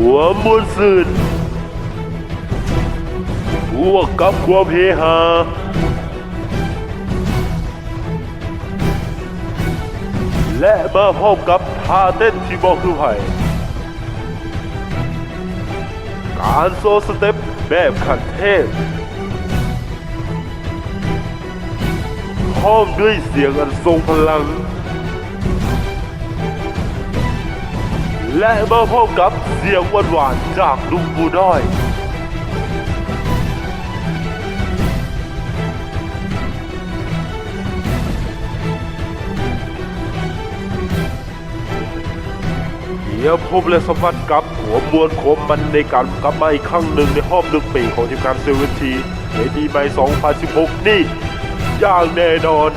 ຄວາມມ່ວນຊື່ນ ບວກກັບຄວາມເຮຮາ ແລະ ມາພ້ອມກັບທ່າເຕັ້ນທີ່ບໍ່ຄືໃຜ, ການໂຊສະເຕັບແບບຂັ້ນເທບ ພ້ອມດ້ວຍສຽງອັນຊົງພະລັງ ແລະ ມາພ້ອມກັບສຽງຫວານໆຈາກໜຸ່ມຜູ້ນ້ອຍ. ກຽມພົບ ແລະ ສຳຜັດກັບຄວາມມ່ວນຄວາມມັນໃນການກັບມາອີກຄັ້ງໜຶ່ງໃນຮອບໜຶ່ງປີຂອງທີມງານ Seven T ໃນປີໃໝ່ສອງພັນສິບຫົກນີ້ຢ່າງແນ່ນອນ.